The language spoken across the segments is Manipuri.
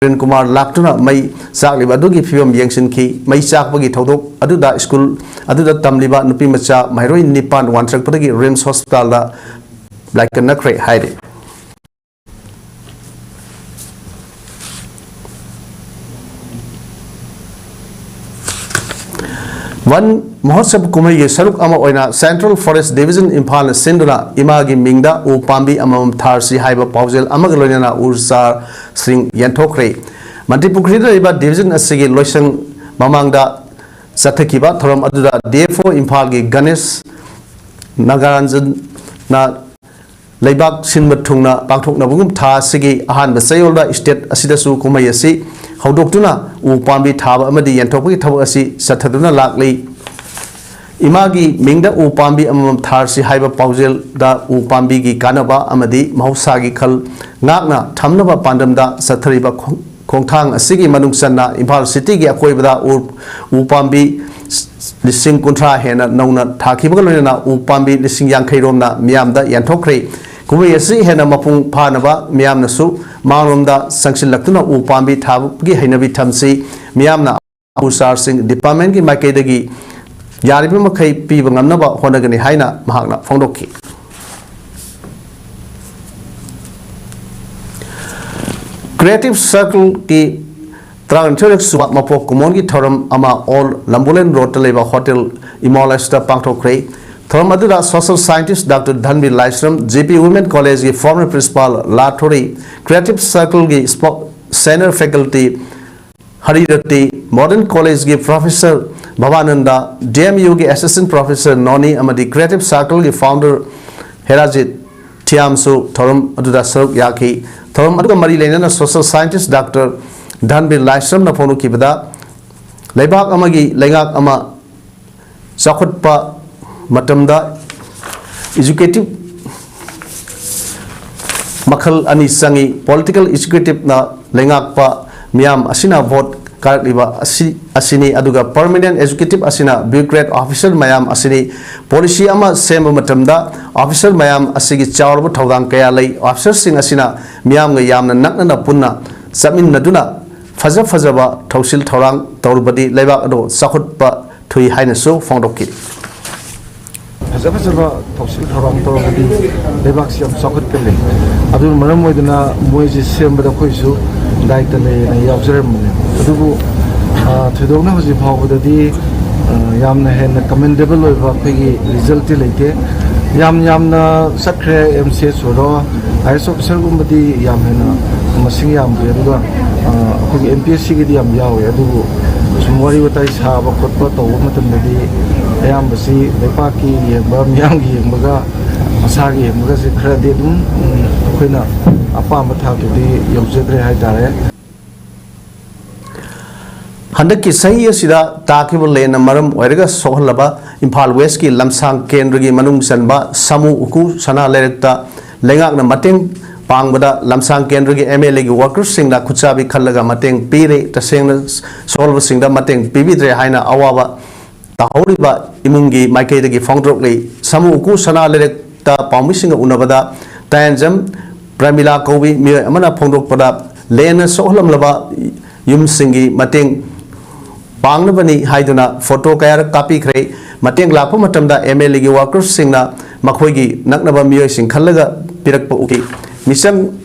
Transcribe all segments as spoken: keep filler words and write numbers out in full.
ꯀꯤꯔꯟ ꯀꯨꯃꯥꯔ ꯂꯥꯛꯇꯨꯅ ꯃꯩ ꯆꯥꯛꯂꯤꯕ ꯑꯗꯨꯒꯤ ꯐꯤꯕꯝ ꯌꯦꯡꯁꯤꯟꯈꯤ꯫ ꯃꯩ ꯆꯥꯛꯄꯒꯤ ꯊꯧꯗꯣꯛ ꯑꯗꯨꯗ ꯁ꯭ꯀꯨꯜ ꯑꯗꯨꯗ ꯇꯝꯂꯤꯕ ꯅꯨꯄꯤ ꯃꯆꯥ ꯃꯍꯩꯔꯣꯏ ꯅꯤꯄꯥꯟ ꯋꯥꯟꯊꯔꯛꯄꯗꯒꯤ ꯔꯤꯝꯁ ꯍꯣꯁꯄꯤꯇꯥꯜꯗ ꯂꯥꯏꯀꯠꯅꯈ꯭ꯔꯦ ꯍꯥꯏꯔꯤ꯫ ꯋꯟ ꯃꯍꯣꯠꯁꯕ ꯀꯨꯝꯍꯩꯒꯤ ꯁꯔꯨꯛ ꯑꯃ ꯑꯣꯏꯅ Central Forest Division ꯏꯝꯐꯥꯜꯅ ꯁꯤꯟꯗꯨꯅ ꯏꯃꯥꯒꯤ ꯃꯤꯡꯗ ꯎ ꯄꯥꯝꯕꯤ ꯑꯃꯃꯝ ꯊꯥꯔꯁꯤ ꯍꯥꯏꯕ ꯄꯥꯎꯖꯦꯜ ꯑꯃꯒ ꯂꯣꯏꯅꯅ ꯎ ꯆꯥꯔꯁꯤꯡ ꯌꯦꯟꯊꯣꯛꯈ꯭ꯔꯦ꯫ ꯃꯟꯇ꯭ꯔꯤꯄꯨꯈ꯭ꯔꯤꯗ ꯂꯩꯕ division ꯑꯁꯤꯒꯤ ꯂꯣꯏꯁꯪ ꯃꯃꯥꯡꯗ ꯆꯠꯊꯈꯤꯕ ꯊꯧꯔꯝ ꯑꯗꯨꯗ D F O ꯏꯝꯐꯥꯜꯒꯤ ꯒꯅꯦꯁ ꯅꯥꯒꯥꯔꯥꯟꯖꯟꯅ ꯂꯩꯕꯥꯛ ꯁꯤꯟꯕ ꯊꯨꯡꯅ ꯄꯥꯡꯊꯣꯛꯅꯕꯒꯨꯝ ꯊꯥ ꯑꯁꯤꯒꯤ ꯑꯍꯥꯟꯕ ꯆꯌꯣꯜꯗ state ꯑꯁꯤꯗꯁꯨ ꯀꯨꯝꯍꯩ ꯑꯁꯤ ꯍꯧꯗꯣꯛꯇꯨꯅ ꯎ ꯄꯥꯝꯕꯤ ꯊꯥꯕ ꯑꯃꯗꯤ ꯌꯦꯟꯊꯣꯛꯄꯒꯤ ꯊꯕꯛ ꯑꯁꯤ ꯆꯠꯊꯗꯨꯅ ꯂꯥꯛꯂꯤ꯫ ꯏꯃꯥꯒꯤ ꯃꯤꯡꯗ ꯎ ꯄꯥꯝꯕꯤ ꯑꯃꯃꯝ ꯊꯥꯔꯁꯤ ꯍꯥꯏꯕ ꯄꯥꯎꯖꯦꯜꯗ ꯎ ꯄꯥꯝꯕꯤꯒꯤ ꯀꯥꯟꯅꯕ ꯑꯃꯗꯤ ꯃꯍꯧꯁꯥꯒꯤ ꯈꯜ ꯉꯥꯛꯅ ꯊꯝꯅꯕ ꯄꯥꯟꯗꯝꯗ ꯆꯠꯊꯔꯤꯕ ꯈꯣꯡ-, ꯈꯣꯡꯊꯥꯡ ꯑꯁꯤꯒꯤ ꯃꯅꯨꯡ ꯆꯟꯅ ꯏꯝꯐꯥꯜ cityꯒꯤ ꯑꯀꯣꯏꯕꯗ ꯎ, ꯎ ꯄꯥꯝꯕꯤ ꯂꯤꯁꯤꯡ ꯀꯨꯟꯊ꯭ꯔꯥ ꯍꯦꯟꯅ ꯅꯧꯅ ꯊꯥꯈꯤꯕꯒ ꯂꯣꯏꯅꯅ ꯎ ꯄꯥꯝꯕꯤ ꯂꯤꯁꯤꯡ ꯌꯥꯡꯈꯩ ꯔꯣꯝꯅ ꯃꯤꯌꯥꯝꯗ ꯌꯦꯟꯊꯣꯛꯈ꯭ꯔꯦ꯫ ꯀꯨꯝꯍꯩ ꯑꯁꯤ ꯍꯦꯟꯅ ꯃꯄꯨꯡ ꯐꯥꯅꯕ ꯃꯤꯌꯥꯝꯅꯁꯨ ꯃꯥꯡꯂꯣꯝꯗ ꯆꯪꯁꯤꯜꯂꯛꯇꯨꯅ ꯎ ꯄꯥꯝꯕꯤ ꯊꯥꯕꯒꯤ ꯍꯩꯅꯕꯤ ꯊꯝꯁꯤ꯫ ꯃꯤꯌꯥꯝꯅ ꯎ ꯆꯥꯔꯁꯤꯡ departmentꯀꯤ ꯃꯥꯏꯀꯩꯗꯒꯤ ꯌꯥꯔꯤꯕ ꯃꯈꯩ ꯄꯤꯕ ꯉꯝꯅꯕ ꯍꯣꯠꯅꯒꯅꯤ ꯍꯥꯏꯅ ꯃꯍꯥꯛꯅ ꯐꯣꯡꯗꯣꯛꯈꯤ꯫ Creative Circleꯀꯤ ꯇꯔꯥꯅꯤꯊꯣꯏꯔꯛ ꯁꯨꯕ ꯃꯄꯣꯛ ꯀꯨꯝꯑꯣꯟꯒꯤ ꯊꯧꯔꯝ ꯑꯃ Old Lambolen Roadꯇ ꯂꯩꯕ Hotel Imolesꯇ ꯄꯥꯡꯊꯣꯛꯈ꯭ꯔꯦ꯫ ꯊꯧꯔꯝ ꯑꯗꯨꯗ social scientist Doctor ꯙꯟꯕꯤꯔ ꯂꯥꯏꯁ꯭ꯔꯝ, J P Women Collegeꯀꯤ former principal ꯂꯥꯊꯣꯔꯤ, Creative Circleꯒꯤ spo-, senior faculty ꯍꯔꯤꯔꯇꯤ, Modern Collegeꯀꯤ professor ꯚꯕꯥꯅꯟꯗ, D M Uꯒꯤ assistant professor ꯅꯣꯅꯤ ꯑꯃꯗꯤ Creative Circleꯒꯤ founder ꯍꯦꯔꯥꯖꯤꯠ ꯊꯤꯌꯥꯝꯁꯨ ꯊꯧꯔꯝ ꯑꯗꯨꯗ ꯁꯔꯨꯛ ꯌꯥꯈꯤ꯫ ꯊꯧꯔꯝ ꯑꯗꯨꯒ ꯃꯔꯤ ꯂꯩꯅꯅ social scientist Doctor ꯙꯟꯕꯤꯔ ꯂꯥꯏꯁ꯭ꯔꯝꯅ ꯐꯣꯡꯗꯣꯛꯈꯤꯕꯗ, ꯂꯩꯕꯥꯛ ꯑꯃꯒꯤ ꯂꯩꯉꯥꯛ ꯑꯃ ꯆꯥꯎꯈꯠꯄ ꯃꯇꯝꯗ executive ꯃꯈꯜ ꯑꯅꯤ ꯆꯪꯏ꯫ Political executiveꯅ ꯂꯩꯉꯥꯛꯄ ꯃꯤꯌꯥꯝ ꯑꯁꯤꯅ vote ꯀꯥꯔꯛꯂꯤꯕ ꯑꯁꯤ, ꯑꯁꯤꯅꯤ, ꯑꯗꯨꯒ permanent executive ꯑꯁꯤꯅ bureaucrat officer ꯃꯌꯥꯝ ꯑꯁꯤꯅꯤ꯫ Policy ꯑꯃ ꯁꯦꯝꯕ ꯃꯇꯝꯗ officer ꯃꯌꯥꯝ ꯑꯁꯤꯒꯤ ꯆꯥꯎꯔꯕ ꯊꯧꯗꯥꯡ ꯀꯌꯥ ꯂꯩ꯫ Officerꯁꯤꯡ ꯑꯁꯤꯅ ꯃꯤꯌꯥꯝꯒ ꯌꯥꯝꯅ ꯅꯛꯅꯅ ꯄꯨꯟꯅ ꯆꯠꯃꯤꯟꯅꯗꯨꯅ ꯐꯖ ꯐꯖꯕ ꯊꯧꯁꯤꯜ ꯊꯧꯔꯥꯡ ꯇꯧꯔꯕꯗꯤ ꯂꯩꯕꯥꯛ ꯑꯗꯨ ꯆꯥꯎꯈꯠꯄ ꯊꯨꯏ ꯍꯥꯏꯅꯁꯨ ꯐꯣꯡꯗꯣꯛꯈꯤ꯫ ꯐꯖ ꯐꯖꯕ ꯊꯧꯁꯤꯜ ꯊꯧꯔꯥꯡ ꯇꯧꯔꯒꯗꯤ ꯂꯩꯕꯥꯛꯁꯤ ꯌꯥꯝ ꯆꯥꯎꯈꯠꯀꯜꯂꯤ꯫ ꯑꯗꯨꯅ ꯃꯔꯝ ꯑꯣꯏꯗꯨꯅ ꯃꯣꯏꯁꯤ ꯁꯦꯝꯕꯗ ꯑꯩꯈꯣꯏꯁꯨ ꯗꯥꯏꯇ ꯂꯩꯌꯦꯅ ꯌꯥꯎꯖꯔꯝꯕꯅꯦ꯫ ꯑꯗꯨꯕꯨ, ꯑ, ꯊꯣꯏꯗꯣꯛꯅ ꯍꯧꯖꯤꯛ ꯐꯥꯎꯕꯗꯗꯤ, ꯑ, ꯌꯥꯝꯅ ꯍꯦꯟꯅ ꯀꯃꯦꯟꯗꯦꯕꯜ ꯑꯣꯏꯕ ꯑꯩꯈꯣꯏꯒꯤ ꯔꯤꯖꯜꯇꯤ ꯂꯩꯇꯦ꯫ ꯌꯥꯝ ꯌꯥꯝꯅ ꯆꯠꯈ꯭ꯔꯦ, ꯑꯦꯝ ꯁꯤ ꯑꯦꯁ ꯑꯣꯏꯔꯣ, ꯑꯥꯏ ꯑꯦꯁ ꯑꯣꯐꯤꯁꯔꯒꯨꯝꯕꯗꯤ ꯌꯥꯝ ꯍꯦꯟꯅ ꯃꯁꯤꯡ ꯌꯥꯝꯗꯦ꯫ ꯑꯗꯨꯒ, ꯑ, ꯑꯩꯈꯣꯏꯒꯤ ꯑꯦꯝ ꯄꯤ ꯑꯦꯁ ꯁꯤꯒꯤꯗꯤ ꯌꯥꯝ ꯌꯥꯎꯋꯦ꯫ ꯑꯗꯨꯕꯨ ꯁꯨꯝ ꯋꯥꯔꯤ ꯋꯥꯇꯥꯏ ꯁꯥꯕ ꯈꯣꯠꯄ ꯇꯧꯕ ꯃꯇꯝꯗꯗꯤ ꯑꯌꯥꯝꯕꯁꯤ ꯂꯩꯄꯥꯛꯀꯤ ꯌꯦꯡꯕ, ꯃꯤꯌꯥꯝꯒꯤ ꯌꯦꯡꯕꯒ ꯃꯁꯥꯒꯤ ꯌꯦꯡꯕꯒꯁꯦ ꯈꯔꯗꯤ ꯑꯗꯨꯝ, ꯎꯝ, ꯑꯩꯈꯣꯏꯅ ꯑꯄꯥꯝꯕ ꯊꯥꯛꯇꯨꯗꯤ ꯌꯧꯖꯗ꯭ꯔꯦ ꯍꯥꯏꯇꯥꯔꯦ꯫ ꯍꯟꯗꯛꯀꯤ ꯆꯍꯤ ꯑꯁꯤꯗ ꯇꯥꯈꯤꯕ ꯂꯦꯟꯅ ꯃꯔꯝ ꯑꯣꯏꯔꯒ ꯁꯣꯛꯍꯜꯂꯕ ꯏꯝꯐꯥꯜ ꯋꯦꯁꯀꯤ ꯂꯝꯁꯥꯡ ꯀꯦꯟꯗ꯭ꯔꯒꯤ ꯃꯅꯨꯡ ꯆꯟꯕ ꯁꯥꯃꯨ ꯎꯀꯨ ꯁꯅꯥ ꯂꯩꯔꯛꯇ ꯂꯩꯉꯥꯛꯅ ꯃꯇꯦꯡ ꯄꯥꯡꯕꯗ ꯂꯝꯁꯥꯡ ꯀꯦꯟꯗ꯭ꯔꯒꯤ ꯑꯦꯝ ꯑꯦꯜ ꯑꯦꯒꯤ ꯋꯥꯔꯀꯔꯁꯤꯡꯅ ꯈꯨꯠꯆꯥꯕꯤ ꯈꯜꯂꯒ ꯃꯇꯦꯡ ꯄꯤꯔꯦ꯫ ꯇꯁꯦꯡꯅ ꯁꯣꯛꯍꯜꯕꯁꯤꯡꯗ ꯃꯇꯦꯡ ꯄꯤꯕꯤꯗ꯭ꯔꯦ ꯍꯥꯏꯅ ꯑꯋꯥꯕ ꯇꯥꯍꯧꯔꯤꯕ ꯏꯃꯨꯡꯒꯤ ꯃꯥꯏꯀꯩꯗꯒꯤ ꯐꯣꯡꯗꯣꯔꯛꯂꯤ꯫ ꯁꯥꯃꯨ ꯎꯀꯨ ꯁꯅꯥ ꯂꯩꯔꯛꯇ ꯄꯥꯎꯃꯤꯁꯤꯡꯒ ꯎꯅꯕꯗ ꯇꯥꯌꯥꯟꯖꯝ ꯄ꯭ꯔꯃꯤꯂꯥ ꯀꯧꯕꯤ ꯃꯤꯑꯣꯏ ꯑꯃꯅ ꯐꯣꯡꯗꯣꯛꯄꯗ, ꯂꯦꯟꯅ ꯁꯣꯛꯍꯜꯂꯝꯂꯕ ꯌꯨꯝꯁꯤꯡꯒꯤ ꯃꯇꯦꯡ ꯄꯥꯡꯅꯕꯅꯤ ꯍꯥꯏꯗꯨꯅ ꯐꯣꯇꯣ ꯀꯌꯥꯔꯛ ꯀꯥꯞꯄꯤꯈ꯭ꯔꯦ꯫ ꯃꯇꯦꯡ ꯂꯥꯛꯄ ꯃꯇꯝꯗ ꯑꯦꯝ ꯑꯦꯜ ꯑꯦꯒꯤ ꯋꯥꯔꯀꯔꯁꯤꯡꯅ ꯃꯈꯣꯏꯒꯤ ꯅꯛꯅꯕ ꯃꯤꯑꯣꯏꯁꯤꯡ ꯈꯜꯂꯒ ꯄꯤꯔꯛꯄ ꯎꯈꯤ꯫ ꯃꯤꯆꯪ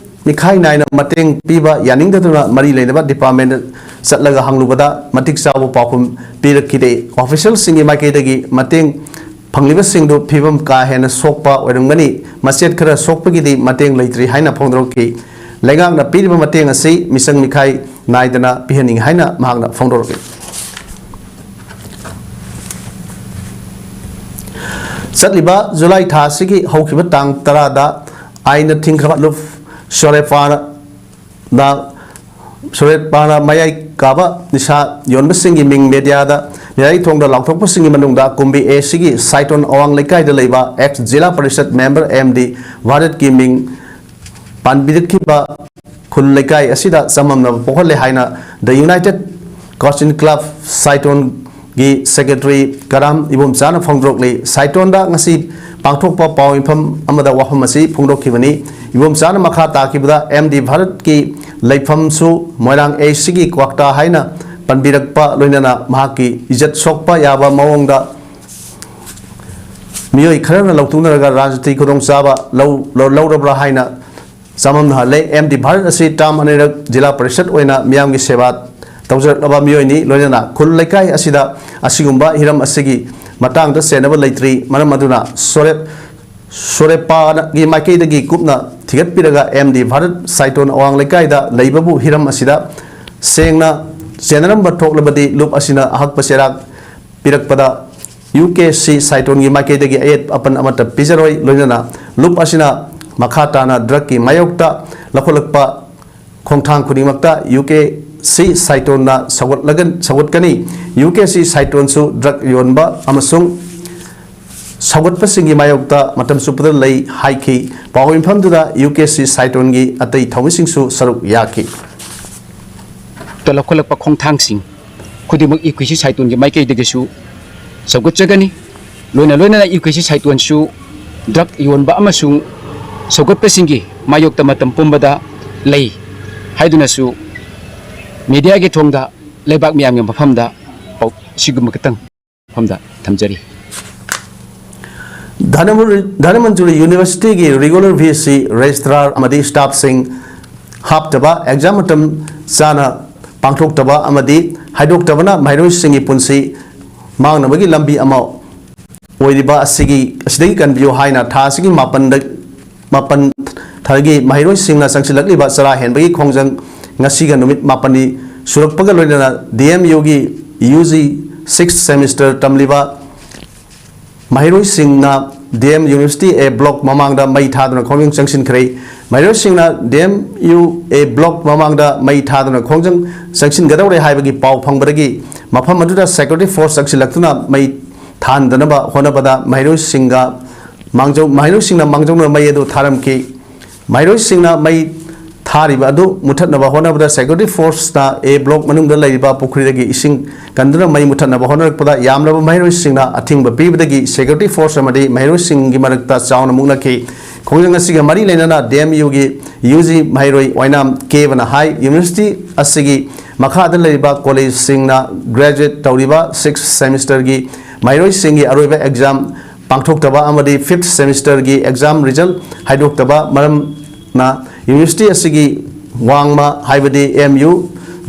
ꯃꯤꯈꯥꯏ ꯅꯥꯏꯅ ꯃꯇꯦꯡ ꯄꯤꯕ ꯌꯥꯅꯤꯡꯗꯗꯨꯅ ꯃꯔꯤ ꯂꯩꯅꯕ ꯗꯤꯄꯥꯔꯠꯃꯦꯟꯗ ꯆꯠꯂꯒ ꯍꯪꯂꯨꯕꯗ ꯃꯇꯤꯛ ꯆꯥꯕ ꯄꯥꯎꯈꯨꯝ ꯄꯤꯔꯛꯈꯤꯗꯦ꯫ ꯑꯣꯐꯤꯁꯤꯌꯦꯜꯁꯤꯡꯒꯤ ꯃꯥꯏꯀꯩꯗꯒꯤ ꯃꯇꯦꯡ ꯐꯪꯂꯤꯕꯁꯤꯡꯗꯨ ꯐꯤꯕꯝ ꯀꯥ ꯍꯦꯟꯅ ꯁꯣꯛꯄ ꯑꯣꯏꯔꯝꯒꯅꯤ, ꯃꯆꯦꯠ ꯈꯔ ꯁꯣꯛꯄꯒꯤꯗꯤ ꯃꯇꯦꯡ ꯂꯩꯇ꯭ꯔꯤ ꯍꯥꯏꯅ ꯐꯣꯡꯗꯣꯔꯛꯈꯤ꯫ ꯂꯩꯉꯥꯛꯅ ꯄꯤꯔꯤꯕ ꯃꯇꯦꯡ ꯑꯁꯤ ꯃꯤꯆꯪ ꯃꯤꯈꯥꯏ ꯅꯥꯏꯗꯅ ꯄꯤꯍꯟꯅꯤꯡꯏ ꯍꯥꯏꯅ ꯃꯍꯥꯛꯅ ꯐꯣꯡꯗꯣꯔꯛꯏ꯫ ꯆꯠꯂꯤꯕ ꯖꯨꯂꯥꯏ ꯊꯥ ꯑꯁꯤꯒꯤ ꯍꯧꯈꯤꯕ ꯇꯥꯡ ꯇꯔꯥꯗ ꯑꯥꯏꯟꯅ ꯊꯤꯡꯈ꯭ꯔꯕ ꯂꯨꯞ ꯁꯣꯔꯦꯄꯥꯅ ꯁꯣꯔꯦꯄꯥꯅ ꯃꯌꯥꯏ ꯀꯥꯕ ꯅꯤꯁꯥ ꯌꯣꯟꯕꯁꯤꯡꯒꯤ ꯃꯤꯡ ꯃꯦꯗꯤꯌꯥꯗ ꯃꯤꯔꯥꯏ ꯊꯣꯡꯗ ꯂꯥꯎꯊꯣꯛꯄꯁꯤꯡꯒꯤ ꯃꯅꯨꯡꯗ ꯀꯨꯝꯕꯤ ꯑꯦ ꯁꯤꯒꯤ ꯁꯥꯏꯇꯣꯟ ꯑꯋꯥꯡ ꯂꯩꯀꯥꯏꯗ ꯂꯩꯕ ꯑꯦꯛꯁ ꯖꯤꯂꯥ ꯄꯔꯤꯁꯠ ꯃꯦꯝꯕꯔ ꯑꯦꯝ ꯗꯤ ꯚꯥꯔꯠꯀꯤ ꯃꯤꯡ ꯄꯥꯟꯕꯤꯔꯛꯈꯤꯕ ꯈꯨꯜ ꯂꯩꯀꯥꯏ ꯑꯁꯤꯗ ꯆꯃꯝꯅꯕ ꯄꯣꯛꯍꯜꯂꯦ ꯍꯥꯏꯅ The United Christian Club ꯁꯥꯏꯇꯣꯟꯒꯤ ꯁꯦꯀ꯭ꯔꯦꯇꯔꯤ ꯀꯔꯥꯝ ꯏꯕꯣꯝꯆꯥꯅ ꯐꯣꯡꯗꯣꯔꯛꯂꯤ꯫ ꯁꯥꯏꯇꯣꯟꯗ ꯉꯁꯤ ꯄꯥꯡꯊꯣꯛꯄ ꯄꯥꯎ ꯃꯤꯐꯝ ꯑꯃꯗ ꯋꯥꯐꯝ ꯑꯁꯤ ꯐꯣꯡꯗꯣꯛꯈꯤꯕꯅꯤ꯫ ꯏꯕꯣꯝꯆꯥꯅ ꯃꯈꯥ ꯇꯥꯈꯤꯕꯗ, ꯑꯦꯝ ꯗꯤ ꯚꯥꯔꯠꯀꯤ ꯂꯩꯐꯝꯁꯨ ꯃꯣꯏꯔꯥꯡ ꯑꯦꯁꯤꯒꯤ ꯀ꯭ꯋꯥꯛꯇꯥ ꯍꯥꯏꯅ ꯄꯟꯕꯤꯔꯛꯄ, ꯂꯣꯏꯅꯅ ꯃꯍꯥꯛꯀꯤ ꯏꯖꯠ ꯁꯣꯛꯄ ꯌꯥꯕ ꯃꯑꯣꯡꯗ ꯃꯤꯑꯣꯏ ꯈꯔꯅ ꯂꯧꯊꯣꯛꯅꯔꯒ ꯔꯥꯖꯅꯤꯇꯤ ꯈꯨꯗꯣꯡꯆꯥꯕ ꯂꯧ-, ꯂꯧ-, ꯂꯧꯔꯕ꯭ꯔꯥ ꯍꯥꯏꯅ ꯆꯃꯝꯅꯍꯜꯂꯦ꯫ ꯑꯦꯝ ꯗꯤ ꯚꯥꯔꯠ ꯑꯁꯤ ꯇꯥꯝ ꯑꯅꯤꯔꯛ ꯖꯤꯂꯥ ꯄꯔꯤꯁꯠ ꯑꯣꯏꯅ ꯃꯤꯌꯥꯝꯒꯤ ꯁꯦꯕꯥ ꯇꯧꯖꯔꯛꯂꯕ ꯃꯤꯑꯣꯏꯅꯤ꯫ ꯂꯣꯏꯅꯅ ꯈꯨꯜ ꯂꯩꯀꯥꯏ ꯑꯁꯤꯗ ꯑꯁꯤꯒꯨꯝꯕ ꯍꯤꯔꯝ ꯑꯁꯤꯒꯤ ꯃꯇꯥꯡꯗ ꯆꯦꯟꯅꯕ ꯂꯩꯇ꯭ꯔꯤ꯫ ꯃꯔꯝ ꯑꯗꯨꯅ ꯁꯣꯔꯦꯞ ꯁꯣꯔꯦꯄꯥꯒꯤ ꯃꯥꯏꯀꯩꯗꯒꯤ ꯀꯨꯞꯅ ꯊꯤꯒꯠꯄꯤꯔꯒ ꯑꯦꯝ ꯗꯤ ꯚꯥꯔꯠ ꯁꯥꯏꯇꯣꯟ ꯑꯋꯥꯡ ꯂꯩꯀꯥꯏꯗ ꯂꯩꯕꯕꯨ ꯍꯤꯔꯝ ꯑꯁꯤꯗ ꯁꯦꯡꯅ ꯆꯦꯟꯅꯔꯝꯕ ꯊꯣꯛꯂꯕꯗꯤ ꯂꯨꯞ ꯑꯁꯤꯅ ꯑꯍꯛꯄ ꯆꯩꯔꯥꯛ ꯄꯤꯔꯛꯄꯗ ꯌꯨ ꯀꯦ ꯁꯤ ꯁꯥꯏꯇꯣꯟꯒꯤ ꯃꯥꯏꯀꯩꯗꯒꯤ ꯑꯌꯦꯠ ꯑꯄꯟ ꯑꯃꯠꯇ ꯄꯤꯖꯔꯣꯏ꯫ ꯂꯣꯏꯅꯅ ꯂꯨꯞ ꯑꯁꯤꯅ ꯃꯈꯥ ꯇꯥꯅ ꯗ꯭ꯔꯒꯀꯤ ꯃꯥꯌꯣꯛꯇ ꯂꯧꯈꯠꯂꯛꯄ ꯈꯣꯡꯊꯥꯡ ꯈꯨꯗꯤꯡꯃꯛꯇ U K C ꯁꯥꯏꯇꯣꯟꯅ ꯁꯧꯒꯠꯂꯒ-, ꯁꯧꯒꯠꯀꯅꯤ꯫ U K C ꯁꯥꯏꯇꯣꯟꯁꯨ drug ꯌꯣꯟꯕ ꯑꯃꯁꯨꯡ ꯁꯧꯒꯠꯄꯁꯤꯡꯒꯤ ꯃꯥꯌꯣꯛꯇ ꯃꯇꯝ ꯆꯨꯞꯄꯗ ꯂꯩ ꯍꯥꯏꯈꯤ꯫ ꯄꯥꯎ ꯃꯤꯐꯝꯗꯨꯗ ꯌꯨ ꯀꯦ ꯁꯤ ꯁꯥꯏꯇꯣꯟꯒꯤ ꯑꯇꯩ ꯊꯧꯃꯤꯁꯤꯡꯁꯨ ꯁꯔꯨꯛ ꯌꯥꯈꯤ꯫ ꯇ ꯂꯧꯈꯠꯂꯛꯄ ꯈꯣꯡꯊꯥꯡꯁꯤꯡ ꯈꯨꯗꯤꯡꯃꯛ ꯌꯨ ꯀꯦ ꯁꯤ ꯁꯥꯏꯇꯣꯟꯒꯤ ꯃꯥꯏꯀꯩꯗꯒꯤꯁꯨ ꯁꯧꯒꯠꯆꯒꯅꯤ꯫ ꯂꯣꯏꯅ ꯂꯣꯏꯅꯅ ꯌꯨ ꯀꯦ ꯁꯤ ꯁꯥꯏꯇꯣꯟꯁꯨ ꯗ꯭ꯔꯒ ꯌꯣꯟꯕ ꯑꯃꯁꯨꯡ ꯁꯧꯒꯠꯄꯁꯤꯡꯒꯤ ꯃꯥꯌꯣꯛꯇ ꯃꯇꯝ ꯄꯨꯝꯕꯗ ꯂꯩ ꯍꯥꯏꯗꯨꯅꯁꯨ ꯃꯤꯗꯤꯌꯥꯒꯤ ꯊꯣꯡꯗ ꯂꯩꯕꯥꯛ ꯃꯤꯌꯥꯝꯒꯤ ꯃꯐꯝꯗ ꯄꯥꯎ-, ꯁꯤꯒꯨꯝꯕ ꯈꯛꯇꯪ ꯃꯐꯝꯗ ꯊꯝꯖꯔꯤ꯫ ꯙꯅꯃꯨꯔ-, ꯙꯅꯃꯟꯖꯨꯔꯤ ꯌꯨꯅꯤꯚꯔꯁꯤꯇꯤꯒꯤ ꯔꯤꯒꯨꯂꯔ ꯚꯤ ꯁꯤ ꯔꯦꯖꯤꯁꯇ꯭ꯔꯥꯔ ꯑꯃꯗꯤ ꯁ꯭ꯇꯥꯐꯁꯤꯡ ꯍꯥꯞꯇꯕ, ꯑꯦꯛꯖꯥꯝ ꯃꯇꯝ ꯆꯥꯅ ꯄꯥꯡꯊꯣꯛꯇꯕ ꯑꯃꯗꯤ ꯍꯥꯏꯗꯣꯛꯇꯕꯅ ꯃꯍꯩꯔꯣꯏꯁꯤꯡꯒꯤ ꯄꯨꯟꯁꯤ ꯃꯥꯡꯅꯕꯒꯤ ꯂꯝꯕꯤ ꯑꯃ ꯑꯣꯏꯔꯤꯕ ꯑꯁꯤꯒꯤ, ꯑꯁꯤꯗꯒꯤ ꯀꯟꯕꯤꯌꯨ ꯍꯥꯏꯅ ꯊꯥ ꯑꯁꯤꯒꯤ ꯃꯥꯄꯟꯗ, ꯃꯥꯄꯟ ꯊꯥꯒꯤ ꯃꯍꯩꯔꯣꯏꯁꯤꯡꯅ ꯆꯪꯁꯤꯜꯂꯛꯂꯤꯕ ꯆꯔꯥ ꯍꯦꯟꯕꯒꯤ ꯈꯣꯡꯖꯪ ꯉꯁꯤꯒ ꯅꯨꯃꯤꯠ ꯃꯥꯄꯟꯅꯤ ꯁꯨꯔꯛꯄꯒ ꯂꯣꯏꯅꯅ ꯗꯤ ꯑꯦꯝ ꯌꯨꯒꯤ ꯌꯨ ꯖꯤ ꯁꯤꯛꯁ ꯁꯦꯃꯤꯁꯇꯔ ꯇꯝꯂꯤꯕ ꯃꯍꯩꯔꯣꯏꯁꯤꯡꯅ ꯗꯤ ꯑꯦꯝ ꯌꯨꯅꯤꯚꯔꯁꯤꯇꯤ ꯑꯦ ꯕ꯭ꯂꯣꯛ ꯃꯃꯥꯡꯗ ꯃꯩ ꯊꯥꯗꯨꯅ ꯈꯣꯡꯖꯪ ꯆꯪꯁꯤꯟꯈ꯭ꯔꯦ꯫ ꯃꯍꯩꯔꯣꯏꯁꯤꯡꯅ ꯗꯤ ꯑꯦꯝ ꯌꯨ ꯑꯦ ꯕ꯭ꯂꯣꯛ ꯃꯃꯥꯡꯗ ꯃꯩ ꯊꯥꯗꯨꯅ ꯈꯣꯡꯖꯪ ꯆꯪꯁꯤꯟꯒꯗꯧꯔꯦ ꯍꯥꯏꯕꯒꯤ ꯄꯥꯎ ꯐꯪꯕꯗꯒꯤ ꯃꯐꯝ ꯑꯗꯨꯗ ꯁꯦꯀ꯭ꯌꯨꯔꯤꯇꯤ ꯐꯣꯔꯁ ꯆꯪꯁꯤꯜꯂꯛꯇꯨꯅ ꯃꯩ ꯊꯥꯍꯟꯗꯅꯕ ꯍꯣꯠꯅꯕꯗ ꯃꯍꯩꯔꯣꯏꯁꯤꯡꯒ ꯃꯥꯡꯖꯧ-, ꯃꯍꯩꯔꯣꯏꯁꯤꯡꯅ ꯃꯥꯡꯖꯧꯅꯅ ꯃꯩ ꯑꯗꯨ ꯊꯥꯔꯝꯈꯤ꯫ ꯃꯍꯩꯔꯣꯏꯁꯤꯡꯅ ꯃꯩ ꯊꯥꯔꯤꯕ ꯑꯗꯨ ꯃꯨꯊꯠꯅꯕ ꯍꯣꯠꯅꯕꯗ ꯁꯦꯀ꯭ꯌꯨꯔꯤꯇꯤ ꯐꯣꯔꯁꯅ ꯑꯦ ꯕ꯭ꯂꯣꯛ ꯃꯅꯨꯡꯗ ꯂꯩꯔꯤꯕ ꯄꯨꯈ꯭ꯔꯤꯗꯒꯤ ꯏꯁꯤꯡ ꯀꯟꯗꯨꯅ ꯃꯩ ꯃꯨꯊꯠꯅꯕ ꯍꯣꯠꯅꯔꯛꯄꯗ ꯌꯥꯝꯂꯕ ꯃꯍꯩꯔꯣꯏꯁꯤꯡꯅ ꯑꯊꯤꯡꯕ ꯄꯤꯕꯗꯒꯤ ꯁꯦꯀ꯭ꯌꯨꯔꯤꯇꯤ ꯐꯣꯔꯁ ꯑꯃꯗꯤ ꯃꯍꯩꯔꯣꯏꯁꯤꯡꯒꯤ ꯃꯔꯛꯇ ꯆꯥꯎꯅ ꯃꯨꯛꯅꯈꯤ꯫ ꯈꯣꯡꯖꯪ ꯑꯁꯤꯒ ꯃꯔꯤ ꯂꯩꯅꯅ ꯗꯤ ꯑꯦꯝ ꯌꯨꯒꯤ ꯌꯨ ꯖꯤ ꯃꯍꯩꯔꯣꯏ ꯑꯣꯏꯅꯥꯝ ꯀꯦꯕꯅ ꯍꯥꯏ, ꯌꯨꯅꯤꯚꯔꯁꯤꯇꯤ ꯑꯁꯤꯒꯤ ꯃꯈꯥꯗ ꯂꯩꯔꯤꯕ ꯀꯣꯂꯦꯖꯁꯤꯡꯅ ꯒ꯭ꯔꯦꯖꯨꯑꯦꯠ ꯇꯧꯔꯤꯕ ꯁꯤꯛꯁ ꯁꯦꯃꯤꯁꯇꯔꯒꯤ ꯃꯍꯩꯔꯣꯏꯁꯤꯡꯒꯤ ꯑꯔꯣꯏꯕ ꯑꯦꯛꯖꯥꯝ ꯄꯥꯡꯊꯣꯛꯇꯕ ꯑꯃꯗꯤ ꯐꯤꯐꯊ ꯁꯦꯃꯤꯁꯇꯔꯒꯤ ꯑꯦꯛꯖꯥꯝ ꯔꯤꯖꯜ ꯍꯥꯏꯗꯣꯛꯇꯕ ꯃꯔꯝꯅ ꯌꯨꯅꯤꯚꯔꯁꯤꯇꯤ ꯑꯁꯤꯒꯤ ꯋꯥꯡꯃ, ꯍꯥꯏꯕꯗꯤ ꯑꯦꯝ ꯌꯨ,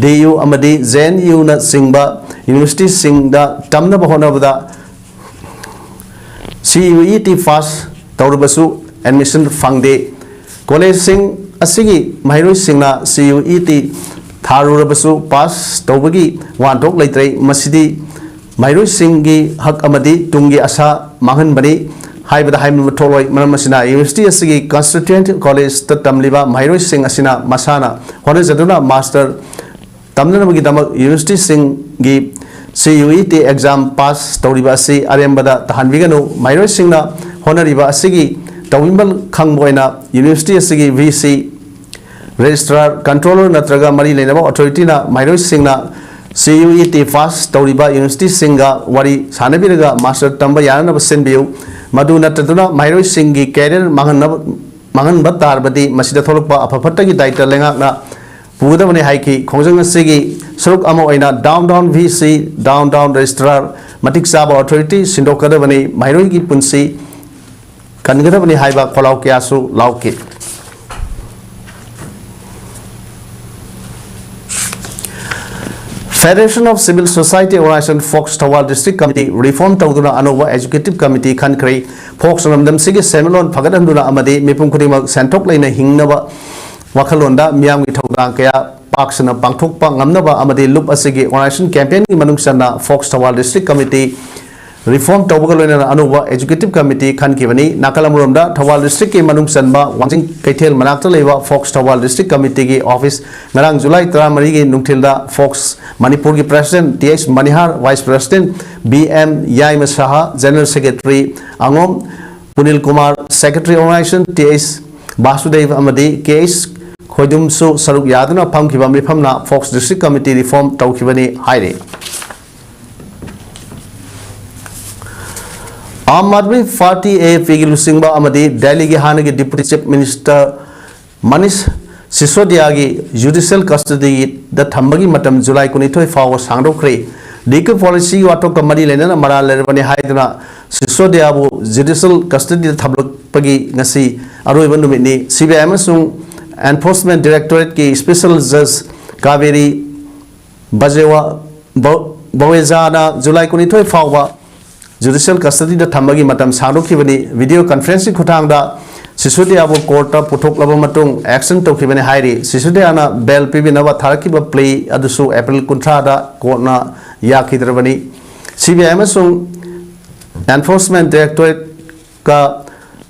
ꯗꯤ ꯌꯨ ꯑꯃꯗꯤ ꯖꯦ ꯑꯦꯟ ꯌꯨꯅꯆꯤꯡꯕ ꯌꯨꯅꯤꯚꯔꯁꯤꯇꯤꯁꯤꯡꯗ ꯇꯝꯅꯕ ꯍꯣꯠꯅꯕꯗ C U E T pass ꯇꯧꯔꯕꯁꯨ ꯑꯦꯗꯃꯤꯁꯟ ꯐꯪꯗꯦ꯫ ꯀꯣꯂꯦꯖꯁꯤꯡ ꯑꯁꯤꯒꯤ ꯃꯍꯩꯔꯣꯏꯁꯤꯡꯅ ꯁꯤ ꯌꯨ ꯏ ꯇꯤ ꯊꯥꯔꯨꯔꯕꯁꯨ ꯄꯥꯁ ꯇꯧꯕꯒꯤ ꯋꯥꯍꯟꯊꯣꯛ ꯂꯩꯇ꯭ꯔꯦ꯫ ꯃꯁꯤꯗꯤ ꯃꯍꯩꯔꯣꯏꯁꯤꯡꯒꯤ ꯍꯛ ꯑꯃꯗꯤ ꯇꯨꯡꯒꯤ ꯑꯁꯥ ꯃꯥꯡꯍꯟꯕꯅꯤ ꯍꯥꯏꯕꯗ ꯍꯥꯏꯃꯟꯕ ꯊꯣꯛꯂꯣꯏ꯫ ꯃꯔꯝ ꯑꯁꯤꯅ ꯌꯨꯅꯤꯚꯔꯁꯤꯇꯤ ꯑꯁꯤꯒꯤ ꯀꯟꯁꯇꯤꯇ꯭ꯌꯨꯌꯦꯟꯠ ꯀꯣꯂꯦꯖꯇ ꯇꯝꯂꯤꯕ ꯃꯍꯩꯔꯣꯏꯁꯤꯡ ꯑꯁꯤꯅ ꯃꯁꯥꯅ ꯍꯣꯠꯅꯖꯗꯨꯅ ꯃꯥꯁꯇꯔ ꯇꯝꯅꯅꯕꯒꯤꯗꯃꯛ ꯌꯨꯅꯤꯚꯔꯁꯤꯇꯤꯁꯤꯡꯒꯤ C U E T exam pass ꯇꯧꯔꯤꯕ ꯑꯁꯤ ꯑꯔꯦꯝꯕꯗ ꯇꯥꯍꯟꯕꯤꯒꯅꯨ꯫ ꯃꯍꯩꯔꯣꯏꯁꯤꯡꯅ ꯍꯣꯠꯅꯔꯤꯕ ꯑꯁꯤꯒꯤ ꯇꯧꯕꯤꯃꯜ ꯈꯪꯕ ꯑꯣꯏꯅ ꯌꯨꯅꯤꯚꯔꯁꯤꯇꯤ ꯑꯁꯤꯒꯤ ꯚꯤ ꯁꯤ, ꯔꯦꯖꯤꯁꯇ꯭ꯔꯥꯔ, ꯀꯟꯇ꯭ꯔꯣꯂꯔ ꯅꯠꯇ꯭ꯔꯒ ꯃꯔꯤ ꯂꯩꯅꯕ ꯑꯣꯊꯣꯔꯤꯇꯤꯅ ꯃꯍꯩꯔꯣꯏꯁꯤꯡꯅ C U E T pass ꯇꯧꯔꯤꯕ ꯌꯨꯅꯤꯚꯔꯁꯤꯇꯤꯁꯤꯡꯒ ꯋꯥꯔꯤ ꯁꯥꯟꯅꯕꯤꯔꯒ ꯃꯥꯁꯇꯔ ꯇꯝꯕ ꯌꯥꯅꯅꯕ ꯁꯤꯟꯕꯤꯌꯨ꯫ ꯃꯗꯨ ꯅꯠꯇꯗꯨꯅ ꯃꯍꯩꯔꯣꯏꯁꯤꯡꯒꯤ ꯀꯦꯔꯤꯌꯔ ꯃꯥꯡꯍꯟꯅꯕ, ꯃꯥꯡꯍꯟꯕ ꯇꯥꯔꯕꯗꯤ ꯃꯁꯤꯗ ꯊꯣꯛꯂꯛꯄ ꯑꯐ ꯐꯠꯇꯒꯤ ꯗꯥꯏꯇ ꯂꯩꯉꯥꯛꯅ ꯄꯨꯒꯗꯕꯅꯤ ꯍꯥꯏꯈꯤ꯫ ꯈꯣꯡꯖꯪ ꯑꯁꯤꯒꯤ ꯁꯔꯨꯛ ꯑꯃ ꯑꯣꯏꯅ down town V C, down town ꯔꯦꯖꯤꯁꯇ꯭ꯔꯥꯔ, ꯃꯇꯤꯛ ꯆꯥꯕ ꯑꯣꯊꯣꯔꯤꯇꯤ ꯁꯤꯟꯗꯣꯛꯀꯗꯕꯅꯤ, ꯃꯍꯩꯔꯣꯏꯒꯤ ꯄꯨꯟꯁꯤ ꯀꯟꯒꯗꯕꯅꯤ ꯍꯥꯏꯕ ꯈꯣꯜꯂꯥꯎ ꯀꯌꯥꯁꯨ ꯂꯥꯎꯈꯤ꯫ Federation of Civil Society Organization, fox Thoubal district committee reform ꯇꯧꯗꯨꯅ ꯑꯅꯧꯕ ꯑꯦꯛꯖꯤꯀ꯭ꯌꯨꯇꯤꯚ ꯀꯃꯤꯇꯤ ꯈꯟꯈ꯭ꯔꯦ꯫ ꯐꯣꯛꯁ ꯂꯝꯗꯝꯁꯤꯒꯤ ꯁꯦꯟꯃꯤꯠꯂꯣꯟ ꯐꯒꯠꯍꯟꯗꯨꯅ ꯑꯃꯗꯤ ꯃꯤꯄꯨꯝ ꯈꯨꯗꯤꯡꯃꯛ ꯁꯦꯟꯊꯣꯛ ꯂꯩꯅ ꯍꯤꯡꯅꯕ ꯋꯥꯈꯜꯂꯣꯟꯗ ꯃꯤꯌꯥꯝꯒꯤ ꯊꯧꯗꯥꯡ ꯀꯌꯥ ꯄꯥꯛ ꯁꯟꯅ ꯄꯥꯡꯊꯣꯛꯄ ꯉꯝꯅꯕ ꯑꯃꯗꯤ ꯂꯨꯞ ꯑꯁꯤꯒꯤ ꯑꯣꯔꯒꯅꯥꯏꯖꯦꯁꯟ ꯀꯦꯝꯄꯦꯟꯒꯤ ꯃꯅꯨꯡ ꯆꯟꯅ ꯐꯣꯛꯁ ꯊꯧꯕꯥꯜ ꯗꯤꯁꯇ꯭ꯔꯤꯛ ꯀꯃꯤꯇꯤ ꯔꯤꯐꯣꯔꯝ ꯇꯧꯕꯒ ꯂꯣꯏꯅꯅ ꯑꯅꯧꯕ ꯑꯦꯛꯖꯤꯀ꯭ꯌꯨꯇꯤꯚ ꯀꯃꯤꯇꯤ ꯈꯟꯈꯤꯕꯅꯤ꯫ ꯅꯥꯀꯜ ꯑꯃꯔꯣꯝꯗ ꯊꯧꯕꯥꯜ ꯗꯤꯁꯇ꯭ꯔꯤꯛꯀꯤ ꯃꯅꯨꯡ ꯆꯟꯕ ꯋꯥꯡꯖꯤꯡ ꯀꯩꯊꯦꯜ ꯃꯅꯥꯛꯇ ꯂꯩꯕ ꯐꯣꯛꯁ ꯊꯧꯕꯥꯜ ꯗꯤꯁꯇ꯭ꯔꯤꯛ ꯀꯃꯤꯇꯤꯒꯤ ꯑꯣꯐꯤꯁ ꯉꯔꯥꯡ ꯖꯨꯂꯥꯏ ꯇꯔꯥꯃꯔꯤꯒꯤ ꯅꯨꯡꯊꯤꯜꯗ ꯐꯣꯛꯁ ꯃꯅꯤꯄꯨꯔꯒꯤ president T H Manihar, vice president B M Yaima Saha, general secretary ꯑꯉꯣꯝ Punil Kumar, secretary organisation T H Basudev ꯑꯃꯗꯤ ꯀꯦ ꯑꯩꯆ ꯈꯣꯏꯗꯨꯝꯁꯨ ꯁꯔꯨꯛ ꯌꯥꯗꯨꯅ ꯐꯝꯈꯤꯕ ꯃꯤꯐꯝꯅ ꯐꯣꯛꯁ ꯗꯤꯁꯇ꯭ꯔꯤꯛ ꯀꯃꯤꯇꯤ ꯔꯤꯐꯣꯔꯝ ꯇꯧꯈꯤꯕꯅꯤ ꯍꯥꯏꯔꯤ꯫ ꯑꯥꯝ ꯑꯥꯗꯃꯤ ꯄꯥꯔꯇꯤ, ꯑꯦ ꯑꯦ ꯄꯤꯒꯤ ꯂꯨꯆꯤꯡꯕ ꯑꯃꯗꯤ ꯗꯦꯜꯂꯤꯒꯤ ꯍꯥꯟꯅꯒꯤ ꯗꯤꯄꯨꯇꯤ ꯆꯤꯐ ꯃꯤꯅꯤꯁꯇꯔ ꯃꯅꯤꯁ ꯁꯤꯁꯣꯗꯤꯌꯥꯒꯤ ꯖꯨꯗꯤꯁꯤꯌꯦꯜ ꯀꯁꯇꯗꯤꯗ ꯊꯝꯕꯒꯤ ꯃꯇꯝ ꯖꯨꯂꯥꯏ ꯀꯨꯟꯅꯤꯊꯣꯏ ꯐꯥꯎꯕ ꯁꯥꯡꯗꯣꯛꯈ꯭ꯔꯦ꯫ ꯂꯤꯀꯔ ꯄꯣꯂꯤꯁꯤꯒꯤ ꯋꯥꯊꯣꯛꯀ ꯃꯔꯤ ꯂꯩꯅꯅ ꯃꯔꯥꯜ ꯂꯩꯔꯕꯅꯤ ꯍꯥꯏꯗꯨꯅ ꯁꯤꯁꯣꯗꯤꯌꯥꯕꯨ ꯖꯨꯗꯤꯁꯤꯌꯦꯜ ꯀꯁꯇꯗꯤꯗ ꯊꯝꯂꯛꯄꯒꯤ ꯉꯁꯤ ꯑꯔꯣꯏꯕ ꯅꯨꯃꯤꯠꯅꯤ꯫ ꯁꯤꯕꯤꯑꯥꯏ ꯑꯃꯁꯨꯡ ꯑꯦꯟꯐꯣꯔꯁꯃꯦꯟ ꯗꯥꯏꯔꯦꯛꯇꯣꯔꯦꯠꯀꯤ ꯁ꯭ꯄꯦꯁꯦꯜ ꯖꯖ ꯀꯥꯕꯦꯔꯤ ꯕꯖꯦꯋꯥ ꯕ-, ꯕꯋꯦꯖꯥꯅ ꯖꯨꯂꯥꯏ ꯀꯨꯟꯅꯤꯊꯣꯏ ꯐꯥꯎꯕ ꯖꯨꯗꯤꯁꯤꯌꯦꯜ ꯀꯁꯇꯗꯤꯗ ꯊꯝꯕꯒꯤ ꯃꯇꯝ ꯁꯥꯡꯗꯣꯛꯈꯤꯕꯅꯤ꯫ ꯚꯤꯗꯤꯑꯣ ꯀꯟꯐꯔꯦꯟꯁꯀꯤ ꯈꯨꯠꯊꯥꯡꯗ ꯁꯤꯁꯣꯗꯤꯌꯥꯕꯨ ꯀꯣꯔꯠꯇ ꯄꯨꯊꯣꯛꯂꯕ ꯃꯇꯨꯡ ꯑꯦꯛꯁꯟ ꯇꯧꯈꯤꯕꯅꯤ ꯍꯥꯏꯔꯤ꯫ ꯁꯤꯁꯣꯗꯤꯌꯥꯅ ꯕꯦꯜ ꯄꯤꯕꯤꯅꯕ ꯊꯥꯔꯛꯈꯤꯕ ꯄ꯭ꯂꯤ ꯑꯗꯨꯁꯨ ꯑꯦꯄ꯭ꯔꯤꯜ ꯀꯨꯟꯊ꯭ꯔꯥꯗ ꯀꯣꯔꯠꯅ ꯌꯥꯈꯤꯗ꯭ꯔꯕꯅꯤ꯫ ꯁꯤꯕꯤꯑꯥꯏ ꯑꯃꯁꯨꯡ ꯑꯦꯟꯐꯣꯔꯁꯃꯦꯟ ꯗꯥꯏꯔꯦꯛꯇꯣꯔꯦꯠꯀ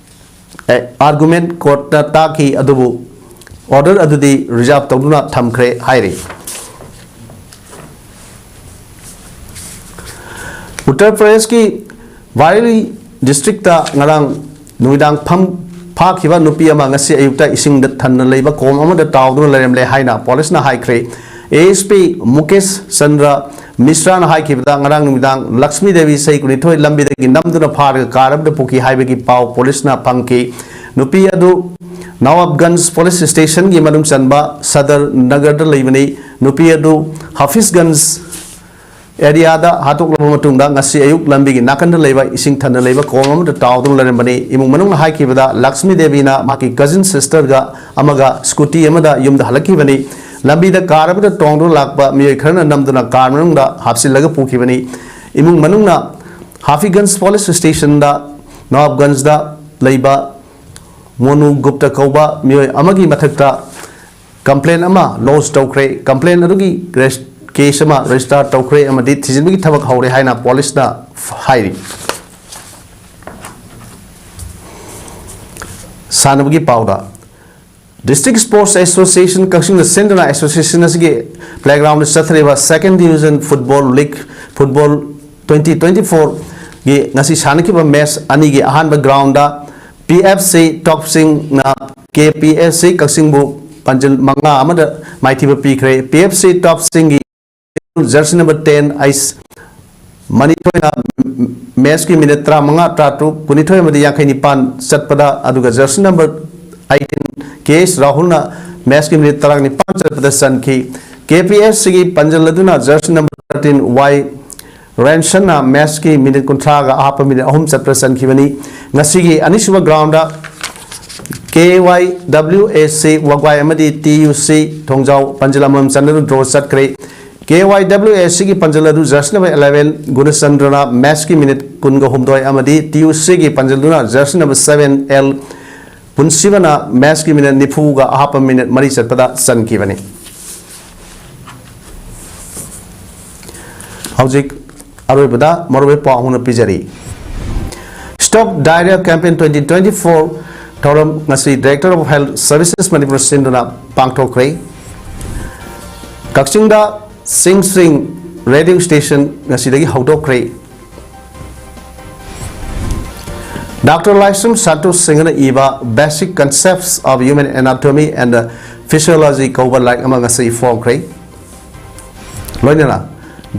ꯑꯦ, ꯑꯥꯔꯒꯨꯃꯦꯟ ꯀꯣꯔꯠꯇ ꯇꯥꯈꯤ, ꯑꯗꯨꯕꯨ ꯑꯣꯔꯗꯔ ꯑꯗꯨꯗꯤ ꯔꯤꯖꯥꯔꯚ ꯇꯧꯗꯨꯅ ꯊꯝꯈ꯭ꯔꯦ ꯍꯥꯏꯔꯤ꯫ ꯎꯠꯇꯔ ꯄ꯭ꯔꯗꯦꯁꯀꯤ ꯕꯥꯔꯦꯂꯤ ꯗꯤꯁꯇ꯭ꯔꯤꯛꯇ ꯉꯔꯥꯡ ꯅꯨꯃꯤꯗꯥꯡ ꯐꯝ ꯐꯥꯈꯤꯕ ꯅꯨꯄꯤ ꯑꯃ ꯉꯁꯤ ꯑꯌꯨꯛꯇ ꯏꯁꯤꯡꯗ ꯊꯟꯅ ꯂꯩꯕ ꯀꯣꯝ ꯑꯃꯗ ꯇꯥꯎꯗꯨꯅ ꯂꯩꯔꯝꯂꯦ ꯍꯥꯏꯅ ꯄꯨꯂꯤꯁꯅ ꯍꯥꯏꯈ꯭ꯔꯦ꯫ A S P Mukesh Chandra ꯃꯤꯁ꯭ꯔꯥꯅ ꯍꯥꯏꯈꯤꯕꯗ, ꯉꯔꯥꯡ ꯅꯨꯃꯤꯗꯥꯡ ꯂꯛꯁꯃꯤ ꯗꯦꯕꯤ ꯆꯍꯤ ꯀꯨꯟꯅꯤꯊꯣꯏ ꯂꯝꯕꯤꯗꯒꯤ ꯅꯝꯗꯨꯅ ꯐꯥꯔꯒ ꯀꯥꯔ ꯑꯃꯗ ꯄꯨꯈꯤ ꯍꯥꯏꯕꯒꯤ ꯄꯥꯎ ꯄꯨꯂꯤꯁꯅ ꯐꯪꯈꯤ꯫ ꯅꯨꯄꯤ ꯑꯗꯨ ꯅꯋꯥꯕꯒꯟꯖ ꯄꯨꯂꯤꯁ ꯁ꯭ꯇꯦꯁꯟꯒꯤ ꯃꯅꯨꯡ ꯆꯟꯕ ꯁꯗꯔ ꯅꯒꯔꯗ ꯂꯩꯕꯅꯤ꯫ ꯅꯨꯄꯤ ꯑꯗꯨ ꯍꯥꯐꯤꯖꯒꯟꯖ ꯑꯦꯔꯤꯌꯥꯗ ꯍꯥꯠꯇꯣꯛꯂꯕ ꯃꯇꯨꯡꯗ ꯉꯁꯤ ꯑꯌꯨꯛ ꯂꯝꯕꯤꯒꯤ ꯅꯥꯀꯟꯗ ꯂꯩꯕ ꯏꯁꯤꯡ ꯊꯟꯅ ꯂꯩꯕ ꯀꯣꯝ ꯑꯃꯗ ꯇꯥꯎꯗꯨꯅ ꯂꯩꯔꯝꯕꯅꯤ꯫ ꯏꯃꯨꯡ ꯃꯅꯨꯡꯅ ꯍꯥꯏꯈꯤꯕꯗ, ꯂꯛꯁꯃꯤ ꯗꯦꯕꯤꯅ ꯃꯍꯥꯛꯀꯤ ꯀꯖꯤꯟ ꯁꯤꯁꯇꯔꯒ ꯑꯃꯒ ꯁ꯭ꯀꯨꯇꯤ ꯑꯃꯗ ꯌꯨꯝꯗ ꯍꯜꯂꯛꯈꯤꯕꯅꯤ꯫ ꯂꯝꯕꯤꯗ ꯀꯥꯔ ꯑꯃꯗ ꯇꯣꯡꯗꯨꯅ ꯂꯥꯛꯄ ꯃꯤꯑꯣꯏ ꯈꯔꯅ ꯅꯝꯗꯨꯅ ꯀꯥꯔ ꯃꯅꯨꯡꯗ ꯍꯥꯞꯆꯤꯜꯂꯒ ꯄꯨꯈꯤꯕꯅꯤ꯫ ꯏꯃꯨꯡ ꯃꯅꯨꯡꯅ ꯍꯥꯐꯤꯒꯟꯖ ꯄꯨꯂꯤꯁ ꯁ꯭ꯇꯦꯁꯟꯗ ꯅꯋꯥꯕꯒꯟꯖꯗ ꯂꯩꯕ ꯃꯣꯅꯨ ꯒꯨꯞꯇ ꯀꯧꯕ ꯃꯤꯑꯣꯏ ꯑꯃꯒꯤ ꯃꯊꯛꯇ ꯀꯝꯄ꯭ꯂꯦꯟ ꯑꯃ ꯂꯣꯟꯆ ꯇꯧꯈ꯭ꯔꯦ꯫ ꯀꯝꯄ꯭ꯂꯦꯟ ꯑꯗꯨꯒꯤ ꯔꯦꯁ-, ꯀꯦꯁ ꯑꯃ ꯔꯦꯖꯤꯁꯇꯥꯔ ꯇꯧꯈ꯭ꯔꯦ ꯑꯃꯗꯤ ꯊꯤꯖꯤꯟꯕꯒꯤ ꯊꯕꯛ ꯍꯧꯔꯦ ꯍꯥꯏꯅ ꯄꯨꯂꯤꯁꯅ ꯍꯥꯏꯔꯤ꯫ ꯁꯥꯟꯅꯕꯒꯤ ꯄꯥꯎꯗ, ꯗꯤꯁꯇ꯭ꯔꯤꯛ ꯁ꯭ꯄꯣꯔꯠꯁ ꯑꯦꯁꯣꯁꯤꯌꯦꯁꯟ ꯀꯛꯆꯤꯡꯅ ꯁꯤꯟꯗꯨꯅ ꯑꯦꯁꯣꯁꯤꯌꯦꯁꯟ ꯑꯁꯤꯒꯤ ꯄ꯭ꯂꯦꯒ꯭ꯔꯥꯎꯟꯗ ꯆꯠꯊꯔꯤꯕ second division football league football twenty twenty ꯐꯣꯔꯒꯤ ꯉꯁꯤ ꯁꯥꯟꯅꯈꯤꯕ ꯃꯦꯆ ꯑꯅꯤꯒꯤ ꯑꯍꯥꯟꯕ ꯒ꯭ꯔꯥꯎꯟꯗ ꯄꯤ ꯑꯦꯐ ꯁꯤ ꯇꯣꯞꯁꯤꯡꯅ ꯀꯦ ꯄꯤ ꯑꯦꯐ ꯁꯤ ꯀꯛꯆꯤꯡꯕꯨ ꯄꯥꯟꯖꯤꯜ ꯃꯉꯥ ꯑꯃꯗ ꯃꯥꯏꯊꯤꯕ ꯄꯤꯈ꯭ꯔꯦ꯫ ꯄꯤ ꯑꯦꯐ ꯁꯤ ꯇꯣꯞꯁꯤꯡꯒꯤ ꯖꯔꯁꯤ ꯅꯝꯕꯔ ꯇꯦꯟ ꯑꯩꯁ ꯃꯅꯤꯊꯣꯏꯅ ꯃꯦꯠꯁꯀꯤ ꯃꯤꯅꯤꯠ ꯇꯔꯥꯃꯉꯥ, ꯇꯔꯥꯇꯔꯨꯛ, ꯀꯨꯟꯅꯤꯊꯣꯏ ꯑꯃꯗꯤ ꯌꯥꯡꯈꯩ ꯅꯤꯄꯥꯟ ꯆꯠꯄꯗ, ꯑꯗꯨꯒ jersey number eighteen K S ꯔꯥꯍꯨꯜꯅ ꯃꯦꯠꯁꯀꯤ ꯃꯤꯅꯤꯠ ꯇꯔꯥꯅꯤꯄꯥꯟ ꯆꯠꯄꯗ ꯆꯟꯈꯤ꯫ ꯀꯦ ꯄꯤ ꯑꯦꯁ ꯁꯤꯒꯤ ꯄꯥꯟꯖꯜ ꯑꯗꯨꯅ ꯖꯔꯁꯤ ꯅꯝꯕꯔ ꯊꯥꯔꯇꯤꯟ ꯋꯥꯏ ꯔꯦꯟꯁꯟꯅ ꯃꯦꯠꯁꯀꯤ ꯃꯤꯅꯤꯠ ꯀꯨꯟꯊ꯭ꯔꯥꯒ ꯑꯍꯥꯞꯄ ꯃꯤꯅꯤꯠ ꯑꯍꯨꯝ ꯆꯠꯄꯗ ꯆꯟꯈꯤꯕꯅꯤ꯫ ꯉꯁꯤꯒꯤ ꯑꯅꯤꯁꯨꯕ ꯒ꯭ꯔꯥꯎꯟꯗ ꯀꯦ ꯋꯥꯏ ꯗꯕ꯭ꯂꯤꯎ ꯑꯦ ꯁꯤ ꯋꯥꯒ꯭ꯋꯥꯏ ꯑꯃꯗꯤ ꯇꯤ ꯌꯨ ꯁꯤ ꯊꯣꯡꯖꯥꯎ ꯄꯥꯟꯖꯜ ꯑꯃꯃꯝ ꯆꯟꯅꯗꯨꯅ ꯗ꯭ꯔꯣ ꯆꯠꯈ꯭ꯔꯦ꯫ ꯀꯦ ꯋꯥꯏ ꯗꯕ꯭ꯂꯤꯎ ꯑꯦ ꯁꯤꯒꯤ ꯄꯥꯟꯖꯜ ꯑꯗꯨ ꯖꯔꯁꯤ ꯅꯝꯕꯔ ꯏꯂꯦꯚꯦꯟ ꯒꯨꯅꯆꯟꯗ꯭ꯔꯅ ꯃꯦꯠꯁꯀꯤ ꯃꯤꯅꯤꯠ ꯀꯨꯟꯒ ꯍꯨꯝꯗꯣꯏ ꯑꯃꯗꯤ ꯇꯤ ꯌꯨ ꯁꯤꯒꯤ ꯄꯥꯟꯖꯜꯗꯨꯅ ꯖꯔꯁꯤ ꯅꯝꯕꯔ ꯁꯚꯦꯟ ꯑꯦꯜ ꯄꯨꯟꯁꯤꯕꯅ ꯃꯦꯠꯁꯀꯤ ꯃꯤꯅꯤꯠ ꯅꯤꯐꯨꯒ ꯑꯍꯥꯞꯄ ꯃꯤꯅꯤꯠ ꯃꯔꯤ ꯆꯠꯄꯗ ꯆꯟꯈꯤꯕꯅꯤ꯫ ꯍꯧꯖꯤꯛ ꯑꯔꯣꯏꯕꯗ ꯃꯔꯨꯑꯣꯏꯕ ꯄꯥꯎ ꯑꯃꯅ ꯄꯤꯖꯔꯤ꯫ Stop Diarrhea Campaign twenty twenty-four ꯊꯧꯔꯝ ꯉꯁꯤ Director of Health Services Manipur ꯁꯤꯟꯗꯨꯅ ꯄꯥꯡꯊꯣꯛꯈ꯭ꯔꯦ꯫ ꯀꯛꯆꯤꯡꯗ ꯁꯤꯡ ꯁ꯭ꯔꯤꯡ ꯔꯦꯗꯤꯑꯣ ꯁ꯭ꯇꯦꯁꯟ ꯉꯁꯤꯗꯒꯤ ꯍꯧꯗꯣꯛꯈ꯭ꯔꯦ꯫ ꯗꯥꯛꯇꯔ ꯂꯥꯏꯁ꯭ꯔꯝ ꯁꯟꯇꯣꯁ ꯁꯤꯡꯍꯅ ꯏꯕ Basic Concepts of Human Anatomy and Physiology ꯀꯧꯕ ꯂꯥꯏꯔꯤꯛ ꯑꯃ ꯉꯁꯤ ꯐꯣꯡꯈ꯭ꯔꯦ꯫ ꯂꯣꯏꯅꯅ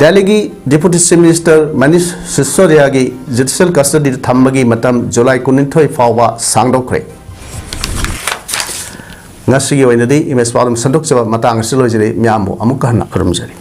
ꯗꯦꯜꯂꯤꯒꯤ Deputy Chief Minister ꯃꯅꯤꯁ ꯁꯤꯁꯣꯗꯤꯌꯥꯒꯤ ꯖꯨꯗꯤꯁꯤꯌꯦꯜ ꯀꯁꯇꯗꯤꯗ ꯊꯝꯕꯒꯤ ꯃꯇꯝ ꯖꯨꯂꯥꯏ ꯀꯨꯟꯅꯤꯊꯣꯏ ꯐꯥꯎꯕ ꯁꯥꯡꯗꯣꯛꯈ꯭ꯔꯦ꯫ ꯉꯁꯤꯒꯤ ꯑꯣꯏꯅꯗꯤ ꯏꯃꯦꯖ ꯄꯥꯎꯗꯝ ꯁꯟꯗꯣꯛꯆꯕ ꯃꯇꯥꯡ ꯑꯁꯤ ꯂꯣꯏꯖꯔꯦ꯫ ꯃꯌꯥꯝꯕꯨ ꯑꯃꯨꯛꯀ ꯍꯟꯅ ꯈꯨꯔꯨꯝꯖꯔꯤ꯫